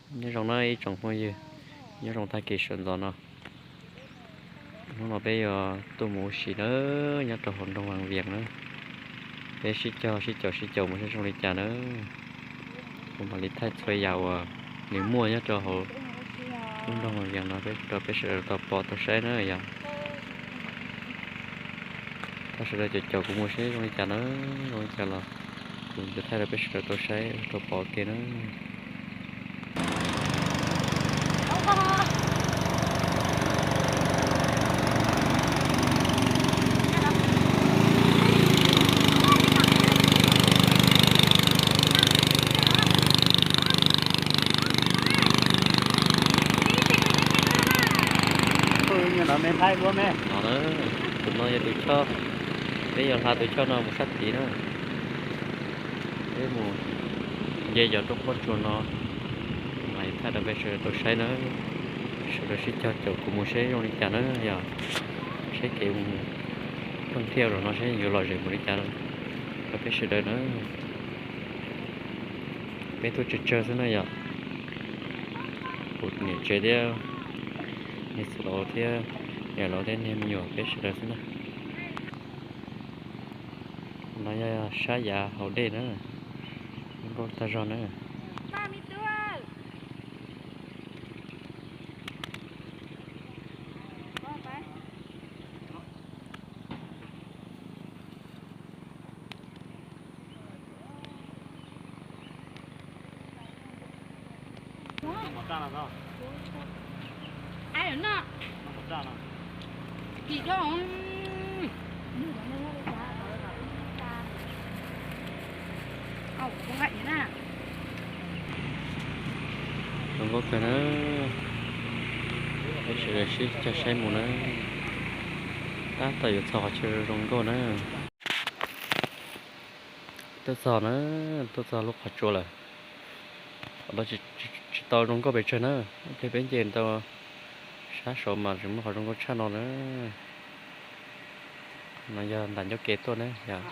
Nyob zoo na ib tsoom phooj ywg, nyob zoo tag kis sawv ntxov no. Hnub no peb yuav tuaj mus ua si na, nyob rau hauv nroog Vaj Vias na. Peb sib cog sib caum sib caum mus saib zoo li cas na. Kuv mam li thaij txhua yam uas nws muaj nyob rau hauv lub nroog Vaj Vias no rau peb sawv daws tau pom tau saib na yom. Thov sawv daws caum caum kuv mus seb zoo li cas na, zoo li cas los kuv yuav thaij rau peb sawv daws tau saib tau pom ua ke na. No, tus no yog tus choj, peb yuav hla tus choj no mus sab tid na. Peb mus nce yos rau pob tsuas no, mam thaij rau peb sawv daws tau saib na. Sawv daws sib cog caum kuv mus seb zoo li cas na yom. Saib kev mus thooj thiaj zaum no seb yuav lom zem npaum li cas rau peb sawv daws na. Peb tuaj tsawg tsawg xwb na yom. Kuv niam tsev thiab niam txiv laus thiab niam laus thiab niag me nyuam peb sawv daws xwb na. No yog sab yav hauv dej na, zoo nkauj tag zog na. Zoo nkauj kawg na. Peb sawv daws sib cog saib mus na. Tab tom yuav txog qhov chaw zoo nkauj na. Tuaj txog na, tuaj txog lub qhov tsua lawm. Qhov no tsis tau zoo nkauj pes tsawg na, ib pliag peb nce tau sab saud mas tseem muaj qhov zoo nkauj tshaj no na. No yog nram ncauj ke tuaj na yom.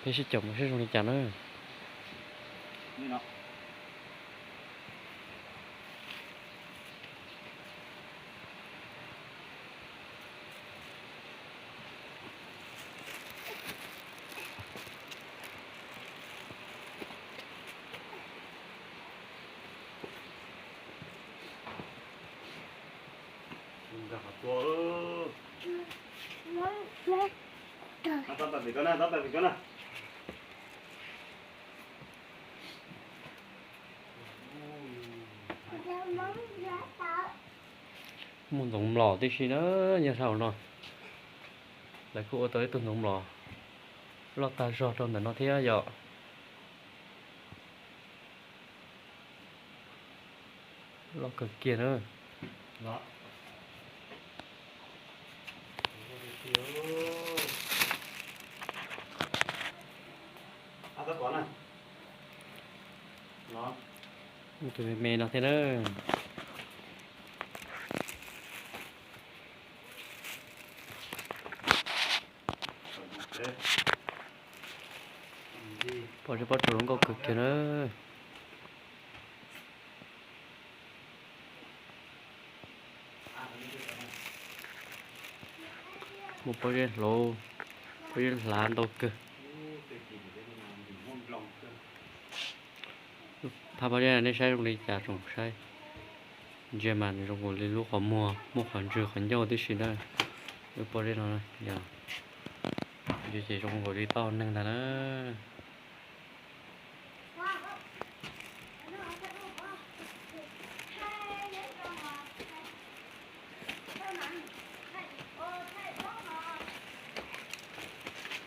Peb sib caum mus seb zoo li cas na. Muaj ntxoov mlom tib si na, nyob saum no. Lawv kuj ua tau ib tug ntxoov mlom loj tag zog rau ntawm no thiab yom. Loj kawg kiag na. Tus me me no thiab na. Pom zeb pob tsuas zoo nkauj kawg kiag na. Muaj pob zeb hlau, pob zeb hlav ntau kawg. Phab pob zeb no nej saib zoo li cas tsoom saib. Ntsia mas nws zoo nkaus li lub qhov muag muaj qhov ntswg qhov ncauj tib si na. Lub pob zeb no yog ntsia ces zoo nkaus li tau neeg ntag na.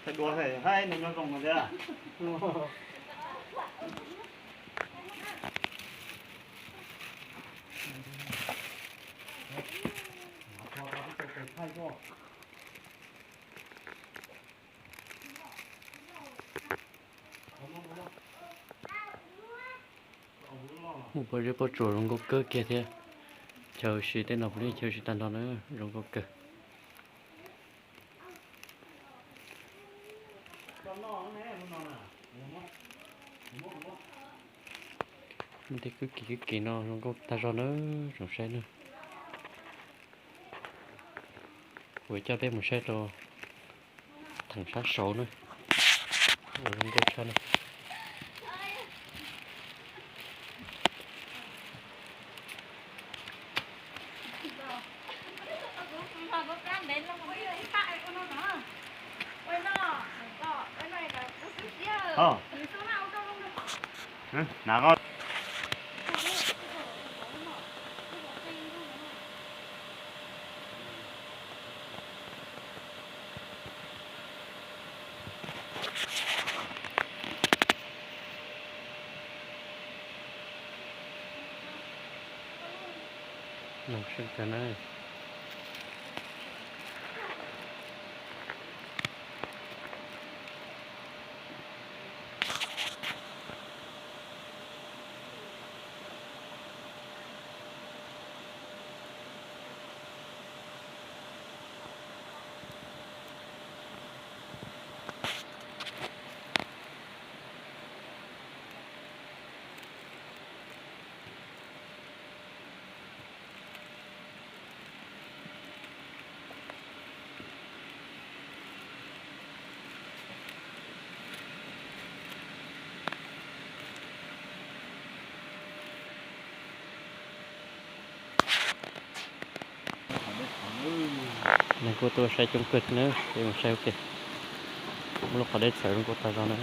Thaij dua thaij haib no nyob zoo no thiab. Muaj pob zeb pob tsuas zoo nkauj kawg kiag thiab. Chaw ua si tej no puav leej chaw ua si tag nrho na, zoo nkauj kawg. Tej kwj kiv kwj kiv no zoo nkauj tag zog na, tsoom saib na. Kuv coj peb mus saib rau theem sab saud na, zoo nkauj tshaj na. Neeg kuj tuaj saib coob kawg thiab na, peb mus saib ua ke. Muaj lub qhov dej txawv zoo nkauj tag zog na.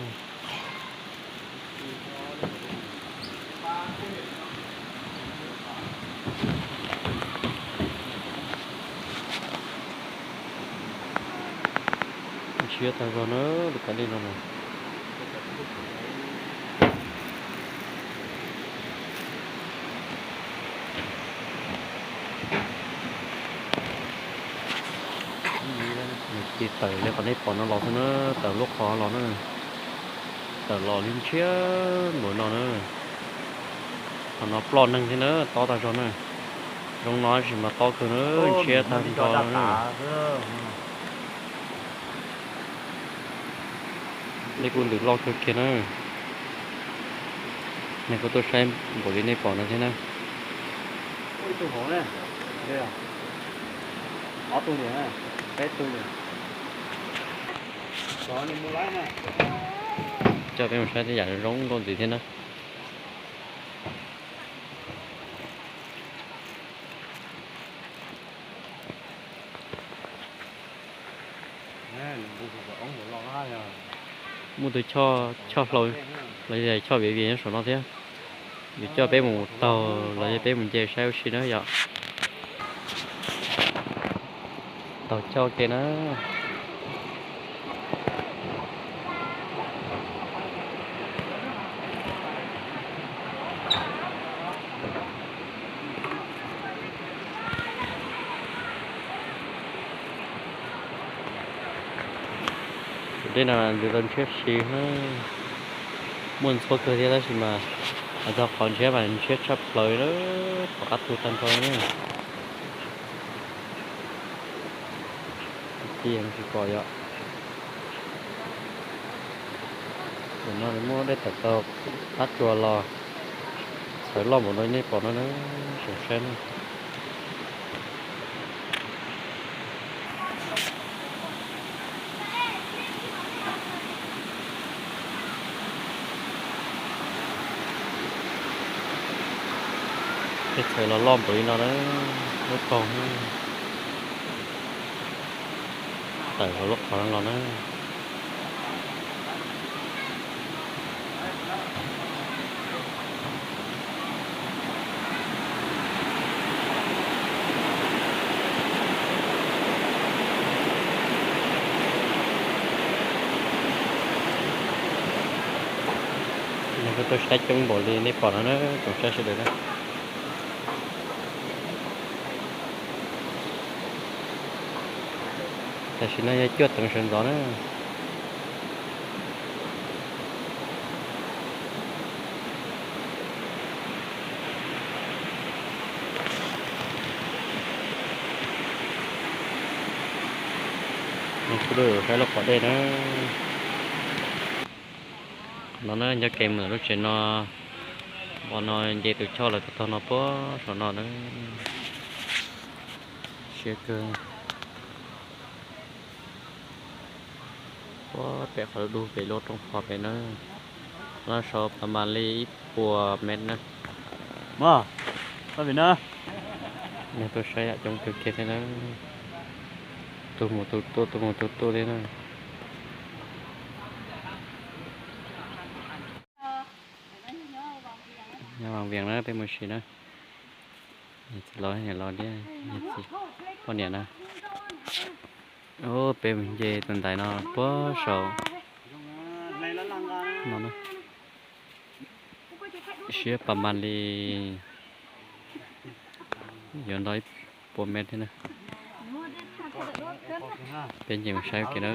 Ntshiab tag zog na, lub qhov dej no na. Nws cia tawm li qhov nej pom no los xwb na, tawm lub qhov los na. Tawm los li ntshiab npaum no na. Qhov no ploj neeg thiab na, tob tag zog na. Zoo no tab sis mas tob kawg na, ntshiab tag nrho na. Dej kuj ntws loj kawg kiag na. Neeg kuj tuaj saib npaum li nej pom no thiab na. Coj peb mus saib tej yam zoo nkauj ntxiv thiab na. Muaj tus choj, choj hlau los yog choj viav vias nyob saum no thiab. Yuav coj peb mus taug los yog peb mus nce saib ua si na yom. Taug choj ke na. Tus dej no ntws tau ntshiab si na. Muaj ntxhua kawg thiab tab sis mas hais txog qhov ntshiab mas ntshiab tshaj plaws na, tom qab tu tag nrho na. Ci tsis pom yom. Tus no nws muaj dej tawm tau qab tsuas los txhawv loj npaum no nej pom no na, tsoom saib na. Tej txhawv los loj npaum li no na, lub paug na. Tawm hauv lub qhov no los na. Neeg kuj tuaj saib coob npaum li nej pom no na, tsoom saib sawv daws na. Tam sim no yog cuaj teev sawv ntxov na. Kuv saib lub qhov dej na. No na, nyob kev mus lub tsev no, ua no nce tus choj lawm tau tog no puag saum no na. Siab kawg. Puag pem qhov dub pem lub roob qhov pem na, laj sau pas mas li ib puas mev na. Mog, pab vim na. Neeg tuaj saib yam coob kawg kiag thiab na. Tus mus tus tuaj, tus mus tus tuaj thiab na. Nyob Vaj Vias na, peb mus sim na. Txiv laus, niam laus thiab txiv poj niam na. Peb mus nce tus ntaiv no puag saum no na. Siab pas mas li, yuav ntau ib puas mev thiab na. Peb nce mus saib kiag na.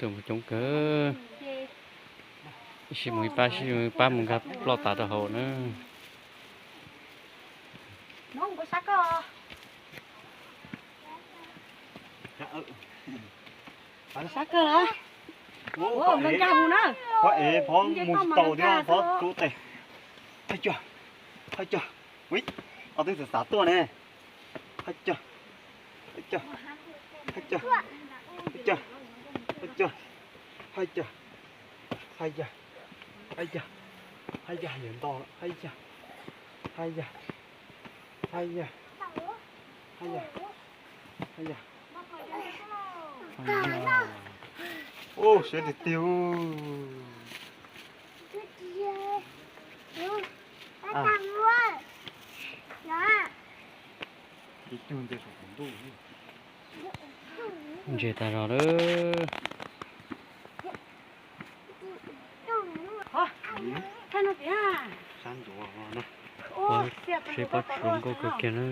Tuaj mus coob kawg. Sib mus ib pab, sib mus ib pab mus nkag ploj tas rau hauv na. Sab kawg los. Ua nkag mus na. Phob ev, phob mus tsis tau thiab, phob rub tes. Hais cog, hais cog, ua twb xav xav tuaj ne. Hais cog, hais cog, hais cog, hais cog, hais cog, hais cog, hais yag, hais yag, hais yag, yuav nto lawm, hais yag, hais yag, hais yag, hais yag, hais yag. Ub, siab tiag tiag. Ntses tag zog lawm. Seb pob tsuas zoo nkauj kawg kiag na.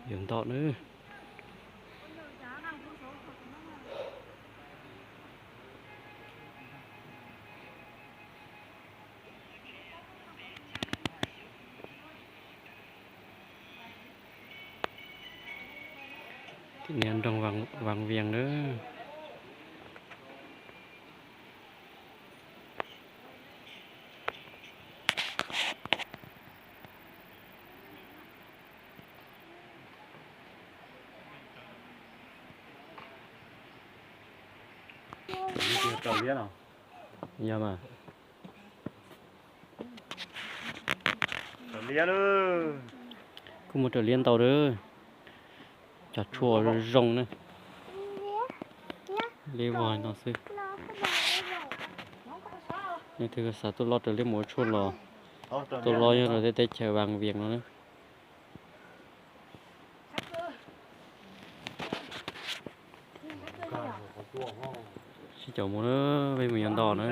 Yuav nto na. Tim niag nroog Vaj Vias na. Yog mas. Kuj mus raws liab ntau lawm. Cov tshuaj zoo na. Liab vog no xwb. Leej twg xav tuaj loj raws liab mus ua tshuaj los tuaj loj nyob rau tej teb chaws Vaj Vias no na. Sib caum mus na, peb mus yuav nto na.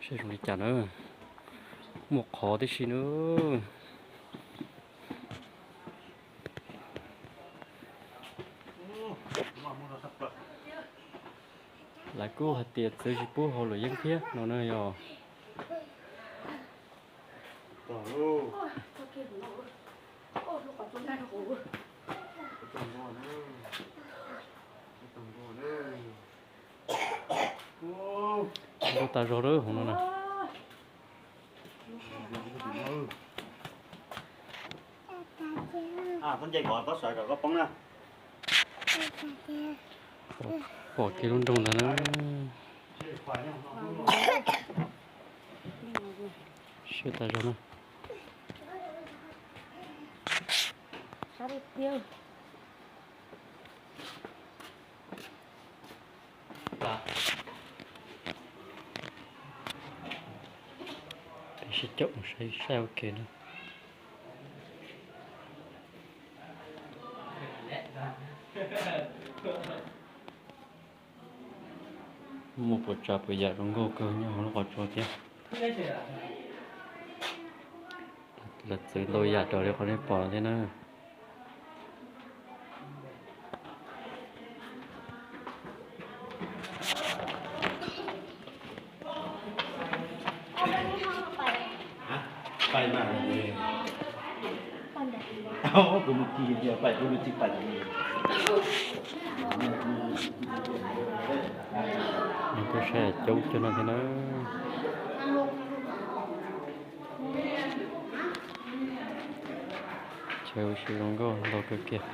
Seb zoo li cas na. Muaj qhov tib si na. Lawv kuj hais tias txwv tsis pub haus luam yeeb thiab no na yog. Ntuj tas zog lawm hauv no na. Txhob nce kom txhob sawv kom koj poob na. Pom kiag lub nroog ntawd na. Siab tas zog na. Peb sib caum saib saib ua ke na. Muaj puas tsav puas yam zoo nkauj kawg nyob hauv lub qhov tsua thiab. Lawv txwv ntau yam raws li qhov nej pom thiab na. Pais mas, kuv mus kis tias pais kuv mus tsis pais. Nws kuj saib coob cuag no thiab na. Chaw ua si zoo nkauj ntau kawg kiag.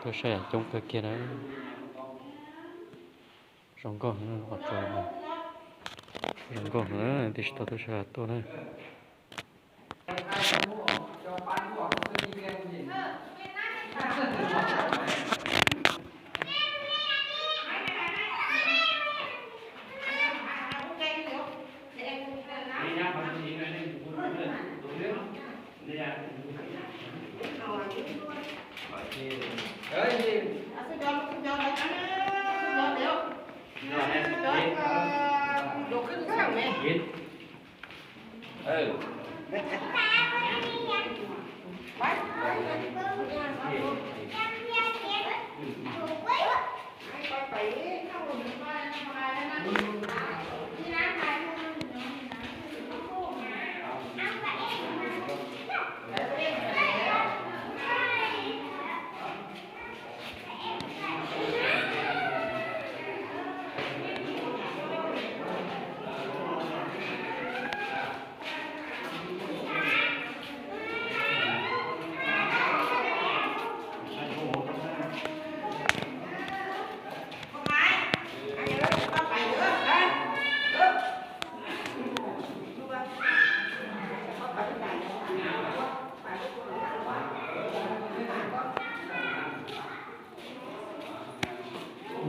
Tuaj saib coob kawg kiag na. Zoo nkauj heev, zoo nkauj heev, tab sis tau tuaj saib tuaj na.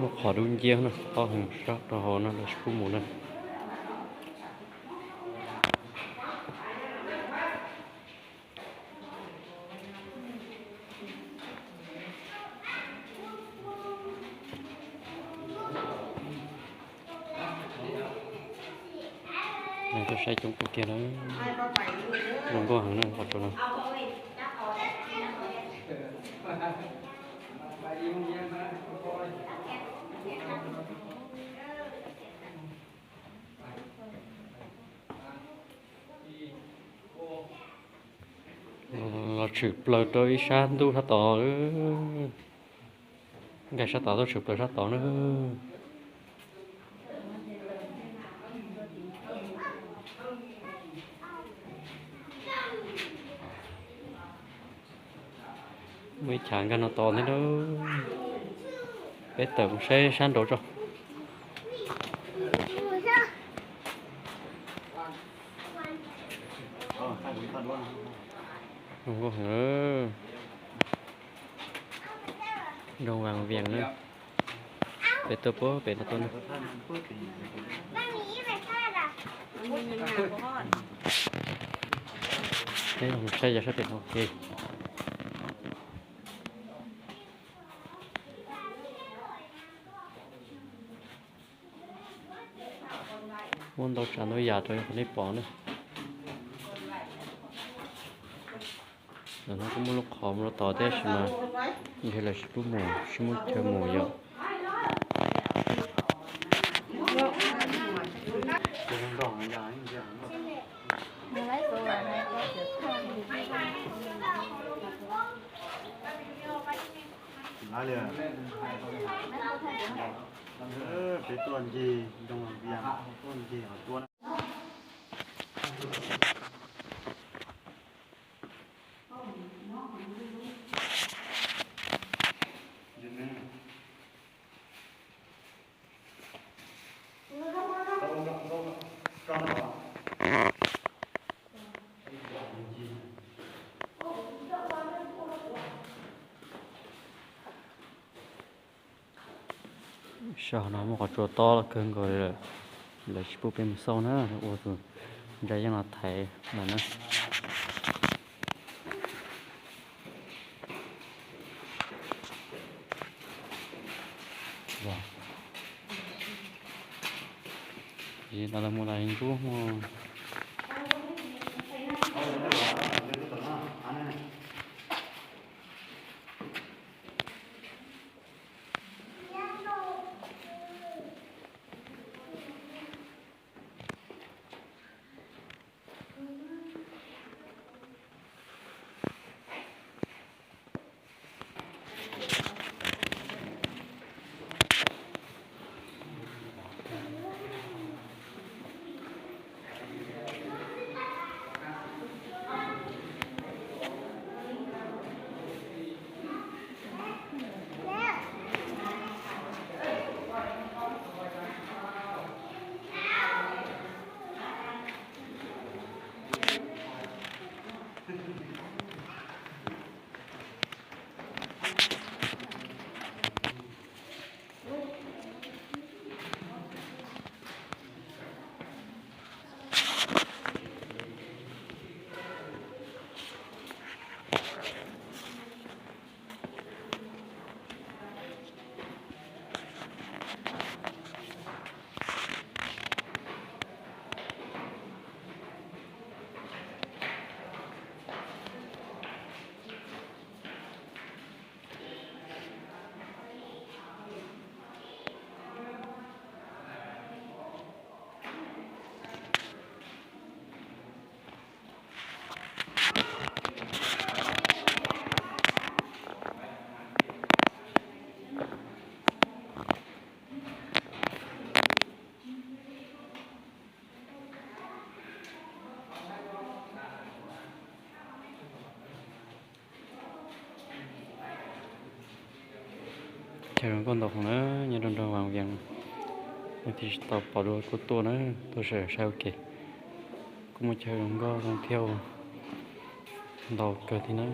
Muaj qhov dub nciab na, qhov heev sab rau hauv no lawv tsis pub mus na. Neeg tuaj saib coob kawg kiag na, zoo nkauj heev na qhov tsua no. Los tshwm plaws rau ib sab ntuj sab tod, nkag sab tod tuaj tshwm plaws sab tod na. Muaj ib chav nkag no tod thiab na. Peb tawm mus saib sab nraud tso. Zoo nkauj heev. Nroog Vaj Vias na. Peb tuaj puag pem no tuaj na. Peb mus saib yog sab pem no ua ke. Muaj ntau tsav ntau yam rau qhov nej pom na. Ntawm no kuj muaj lub qhov mus rau tod thiab tab sis mas yog lawv tsis pub mus, tsis muaj chaw mus yom. Peb tuaj ncig nroog Vias, tuaj ncig qhov tuaj na. Sab no muaj qhov tsua tob kawg nkaus li lawm, lawv tsis pub peb mus xauj na, ua tus ntsa yeej los thaiv lawm na. Ntawd lawv mus lawm ntsuab hmo. Chaw zoo nkauj ntau heev na, nyob rau nroog Vaj Vias. Leej twg tsis tau pom dua kuj tuaj na, tuaj saib saib ua ke. Kuj muaj chaw zoo nkauj zoo thiab ntau kawg thiab na.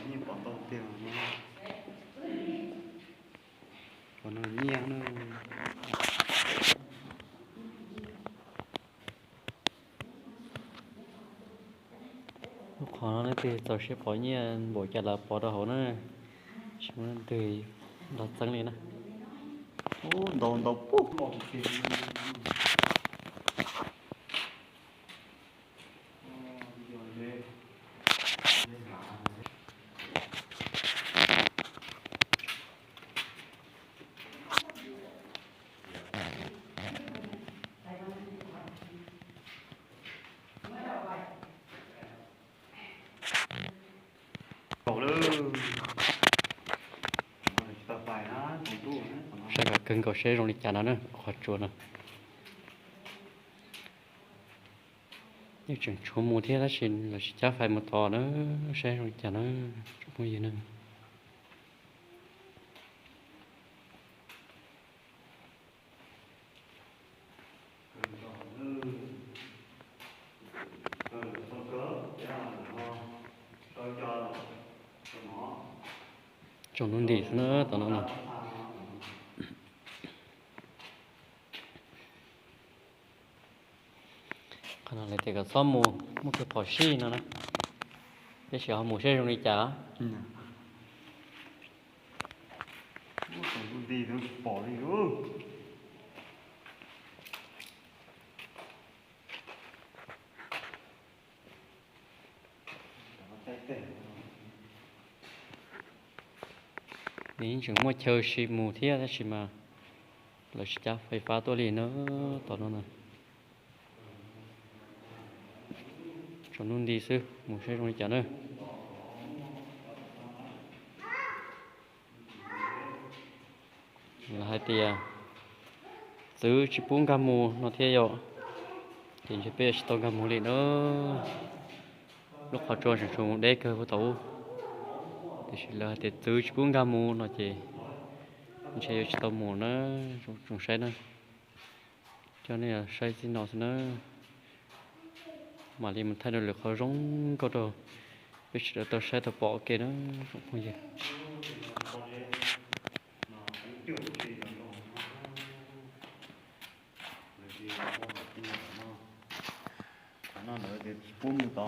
Nyiaj pom ntau tiag, pom no nyiaj na. Lub qhov no leej twg txaus siab pom nyiaj npaum cas los pov rau hauv na, tsis muaj leej twg los txeeb li na. Ub, ntau ntau pub. Kaum lawm. Saib kom kawg nkaus seb zoo li cas no na, qhov tsua no. Yeej tseem tshuav mus thiab tab sis lawv tsis cab fais mus tod na, saib zoo li cas na, tsoom phooj ywg na. Tsoom hnub nti xwb na tom no na. Qhov no lawv tias kom txhob mus, muaj kev phom sij no na. Tab sis ho mus saib zoo li cas. Nws yeej tseem muaj chaw sim mus thiab tab sis mas lawv tsis cab fais fab tuaj li na, tom no na. Tsoom hnub nti xwb, mus saib zoo li cas na. Lawv hais tias txwv tsis pub nkag mus no thiab yom, ces ntshe peb yuav tsis tau nkag mus li na. Lub qhov tsua tseem tshuav mus deb kawg puag thaum ub, tiam sis lawv hais tias txwv tsis pub nkag mus no ces ntshe yuav tsis tau mus na, tsoom saib na. Coj nej saib txij no xwb na, mam li mus thaij rau lwm qhov zoo nkauj rau peb sawv daws tau saib tau pom ua ke na, tsoom phooj ywg. Qhov no lawv tias tsis pub mus tod.